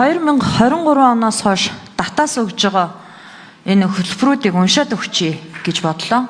2023 оноос хойш татаас өгж байгаа энэ хөтөлбөрүүдийг уншаад өгчий гэж бодлоо.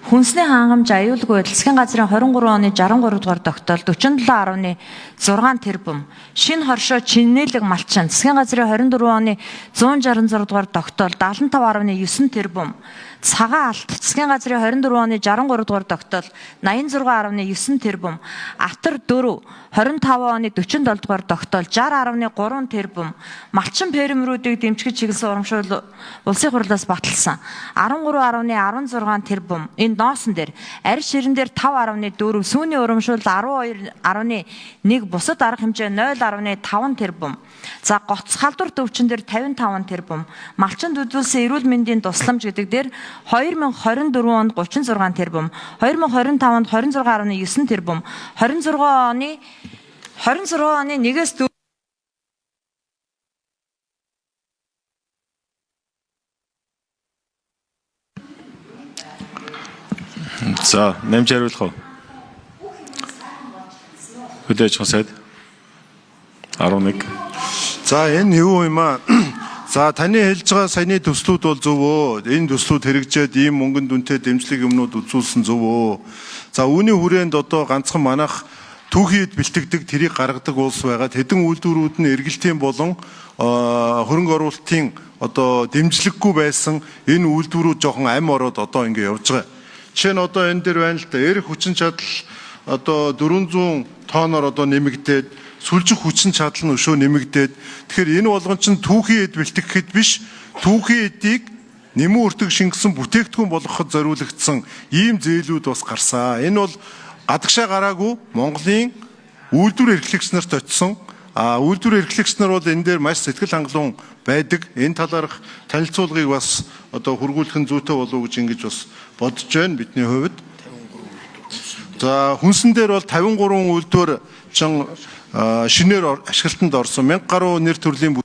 Хүнсний хангамж аюулгүй байдал засгийн газрын 23 оны 63 дугаар тогтоол 47.6 тэрбум. Шинэ хоршоо чинээлэг малчин засгийн газрын 24 оны 166 дугаар тогтоол 75.9 тэрбум. Цагаан алт засгийн газрын 24 оны 63 дугаар тогтоол 86.9 тэрбум. Атар 4 25 оны 47 дугаар тогтоол 60.3 тэрбум. Малчин фермерүүдийг дэмжих чиглэсэн урамшуул улсын хурлаас баталсан 13.16 тэрбум. Энэ ноосон дээр арь ширэн дээр 5.4, сүүний урамшуул 12.1, бусад арга хэмжээ 0.5 тэрбум. За гоц халдвар төвчин дээр 55 тэрбум. Малчинд үзүүлсэн эрүүл мэндийн тусламж гэдэг дээр 2024 онд 36 тэрбум, 2025 онд 26.9 тэрбум, 26 оны 1-ээс 4 За, нэмж хариулах уу? Хөдөө аж ахуйн сайд 11. За, энэ юу юм аа? За, таны хэлж байгаа саяны төслүүд бол зөв өө. Энэ төслүүд хэрэгжээд ийм мөнгөн дүнтэй дэмжлэг юмнууд үзүүлсэн зөв өө. За, үүний хүрээнд одоо ганцхан манайх түүхий эд бэлтгэдэг, тэрийг гаргадаг улс байгаа. Тэдэн үйлдвэрүүд нь эргэлтийн болон хөрөнгө оруулалтын одоо дэмжлэггүй байсан энэ үйлдвэрүүд жоохон ам ороод одоо ингэ явж байгаа. Жишээ нь одоо энэ дээр байна л да. Эрх хүчин чадал одоо 400 тооноор одоо нэмэгдээд, сүлжих хүчин чадал нь өшөө нэмэгдээд, тэгэхээр энэ болгон чинь түүхий эд бэлтгэхэд биш, түүхий эдийг нэмэн өртөг шингэсэн бүтээгдэхүүн болгоход зориулагдсан ийм зээлүүд бас гарсан. Энэ бол гадагшаа гараагүй Монголын үйлдвэр эрхлэгч нарт очисон. А үйлдвэр эрхлэгч нар бол энэ дээр маш сэтгэл хангалуун байдаг. Энэ талаарх танилцуулгыг бас одоо хүргүүлэх нь зүйтэй болов уу гэж ингэж бас бодож байна бидний хувьд. За, хүнсэн дээр бол 53 үйлдвэр чин шинээр ашиглалтанд орсон. 1000 гаруй нэр төрлийн